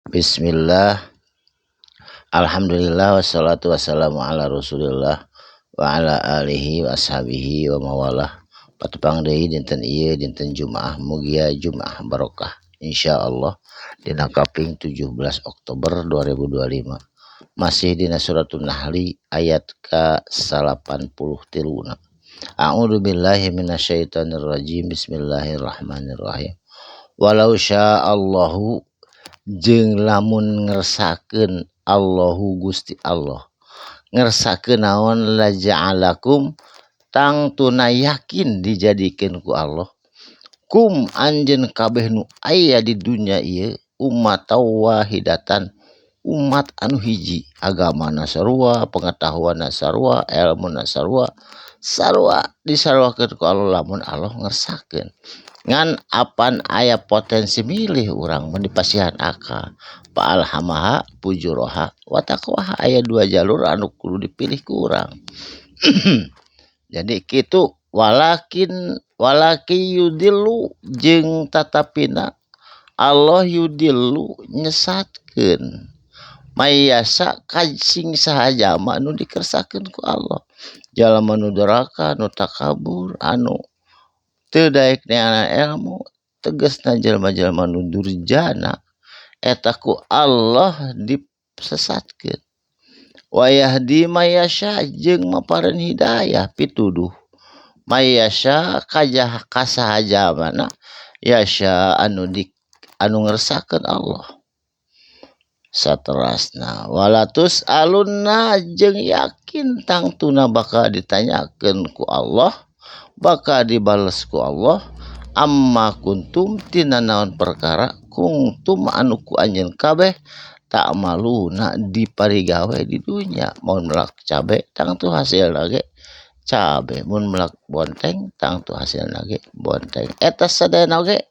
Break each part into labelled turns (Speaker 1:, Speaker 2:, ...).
Speaker 1: Bismillah. Alhamdulillah wassalatu wassalamu ala Rasulillah wa ala alihi wa ashabihi wa mawalah. Patepang deui dinten ieu, dinten Jumaah, mugia Jumaah barokah insyaallah, dina kaping 17 Oktober 2025, masih dina suratul Nahli ayat ka 83 na. A'udzu billahi minasyaitonir rajim. Bismillahirrahmanirrahim. Walau sya'allahu, jeung lamun ngersakeun Allahu Gusti Allah, ngersakeun naon, laja'alakum, tangtuna yakin dijadikeun ku Allah kum anjeun kabeh nu aya di dunya ieu ummatan wahidatan, umat anu hiji, agamana sarua, pengetahuanna sarua, elmuna sarua, sarua disaruakeun ku Allah lamun Allah ngersakeun. Ngan apan aya potensi milih urang mun dipasihan akal. Fa'alhamaha fujuraha wa taqwaha, aya dua jalur anu kudu dipilih ku urang. Jadi kitu. Walakin walaki yudillu, jeung tatapina Allah yudillu, nyesatkeun, mayyasya, ka sing saha jalma nu dikersakeun ku Allah, jalma nu doraka, nu takabur, anu teu daek neangan ilmu, tegasna jelema-jelema nu durjana eta ku Allah disesatkeun. Wayahdi mayyasya, jeung mapareun hidayah, pituduh, mayyasya, kajah ka saha jalmana, yasya, anu di anu ngersakeun Allah. Saterasna, walatus alunna, jeung yakin tangtuna bakal ditanyakeun ku Allah, bakal dibales ku Allah, amma kuntum, tina naon perkara, kuntum, anu ku anjeun kabeh, ta'maluna, diparigawe di dunya. Mun melak cabe, tangtu hasilna ge cabe. Mun melak bonteng, tangtu hasilna ge bonteng. Eta sadayana oge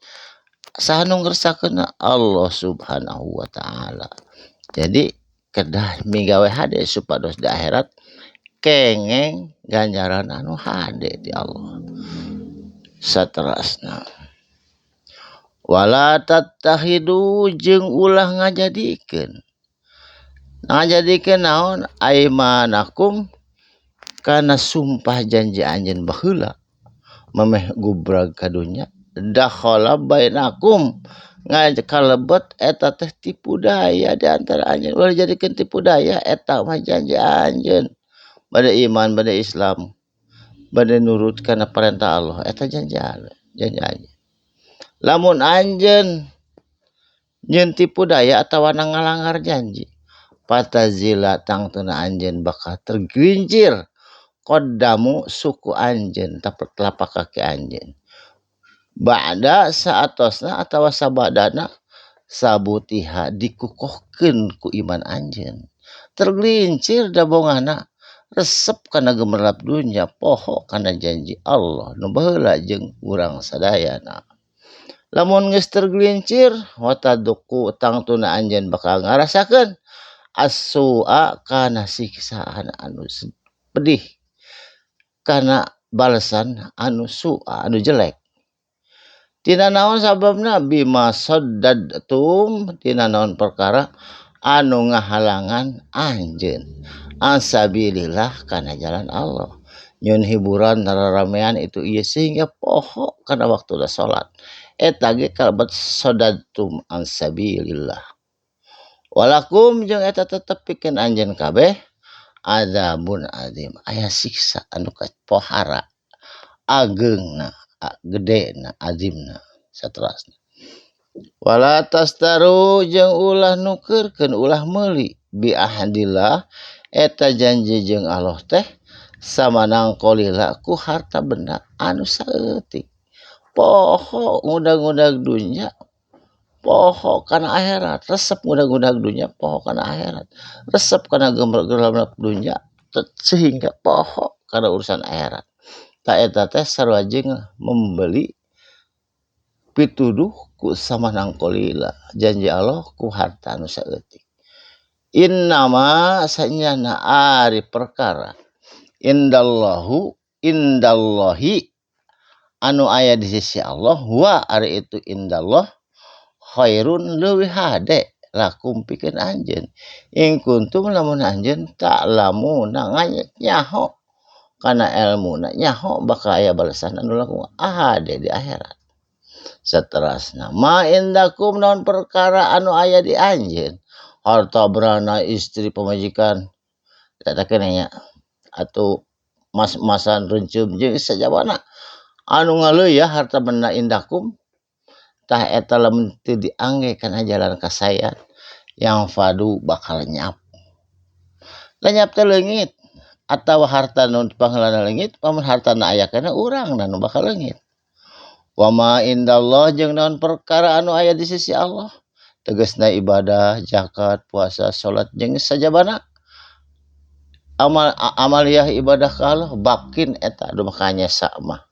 Speaker 1: saha nu ngersakeunna? Allah Subhanahu wa taala. Jadi kedah migawe hade supados di akhirat kengeng ganjaran anu hade di Allah. Saterasna, wala tattakhidu, jeung ulah ngajadikeun, ngajadikeun naon, aimanakum, kana sumpah janji anjeun baheula memeh gubrag ka dunya, dakhala bainakum, kalebet eta teh tipu daya di antara anjeun. Ulah jadikeun tipu daya, eta mah janji anjeun bade iman, bade Islam, bade nurut kana perintah Allah. Eta janji janji anjeun. Lamun anjeun nyieun tipu daya atawa ngalanggar janji, fatazilla, tangtuna anjeun bakal tergelincir, qaddamu, suku anjeun, telapak kaki anjeun, ba'da, saatosna atawa sabadana, tsubutiha, dikukuhkeun ku iman anjeun. Tergelincir dabongana, resep kana gemerlap dunya, poho kana janji Allah nu baheula jeung urang sadayana. Lamun geus tergelincir, watadzuqu, tangtuna anjeun bakal ngarasakeun, as-su'a, kana siksaan anu pedih, kana balesan anu su'a, anu jelek. Tina naon sababna? Bima saddadtum, tina naon perkara anu ngahalangan anjeun, ansabilillah, kana jalan Allah. Nyieun hiburan, raramean, itu ieu, sehingga poho kana waktu salat. Eta ge kalebet sadadtum ansabilillah. Walakum, jeung eta tetep pikeun anjeun kabeh, adzabun adzim, aya siksa anu kapohara ageungna, gedena, azimna. Saterasna, wala tashtaru, jeung ulah nukerkeun, ulah meuli, bi ahdillah, eta janji jeung Allah teh, samanan qalila, ku harta benda anu saeutik. Poho ngudag-ngudag dunya, poho kana akhirat. Resep ngudag-ngudag dunya, poho kana akhirat. Resep kana gemerlap dunya sehingga poho kana urusan akhirat. Tah, eta teh sarua jeung membeli pituduh ku samanan qalila, janji Allah ku harta anu saeutik. Innama, sanyana ari perkara, indallahu, indallahi, anu aya di sisi Allah, huwa, ari itu indallah, khairun, leuwih hade. lakum pikeun anjeun in kuntum lamun anjeun ta'lamuna nyaho kana elmuna nyaho bakal aya balesan anu langkung ahade di akhirat. Saterasna ma indakum naon perkara anu aya di anjeun harta berana istri pamajikan eta keneh nya atuh mas-masan reunceum jeung sajabana anu ngaleuya harta benda indakum tah eta lamun teu diangge kana jalan kasaean yang fadu bakal lenyap. Lenyap teh leungit atawa harta nu pangheulana leungit pamun hartana aya kana urang nu bakal leungit. Wa ma indallah jeung naon perkara anu aya di sisi Allah tegasna ibadah, zakat, puasa, salat jeung sajabana amal amaliyah ibadah ka Allah bakin eta anu bakal nyesa mah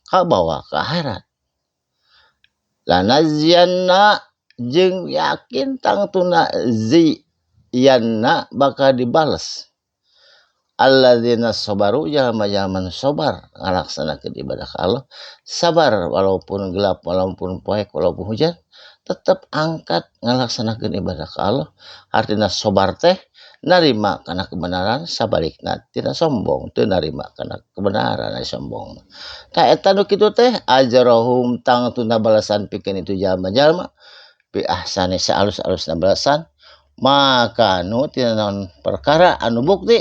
Speaker 1: kabawa ka akhirat. Lanazianna jeung yakin tangtuna ziyanna bakal dibales alladzina sabaru jalma-jalma nu sabar ngalaksanakeun ibadah ka Allah sabar walaupun gelap walaupun poek walaupun hujan tetep angkat ngalaksanakeun ibadah ka Allah. Artina sabar teh narima kana kebenaran sabalikna tina sombong teu narima kana kebenaran ari sombong. Tah eta nu kitu teh ajrahum tangtuna balasan pikeun itu jalma-jalma bi ahsani saalus-alusna balasan maka nu tina naon perkara anu bukti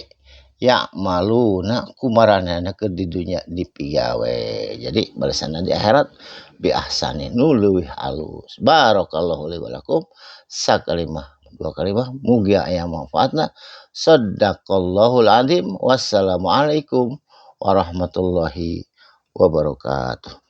Speaker 1: ya maluna kumaranehna keur di dunya dipigawe. Jadi balasanna di akhirat bi ahsani nu leuwih alus. Barakallahu li wa lakum sakalimah dua kalimah mugia aya manfaatna. Sadaqallahul azim. Wassalamualaikum warahmatullahi wabarakatuh.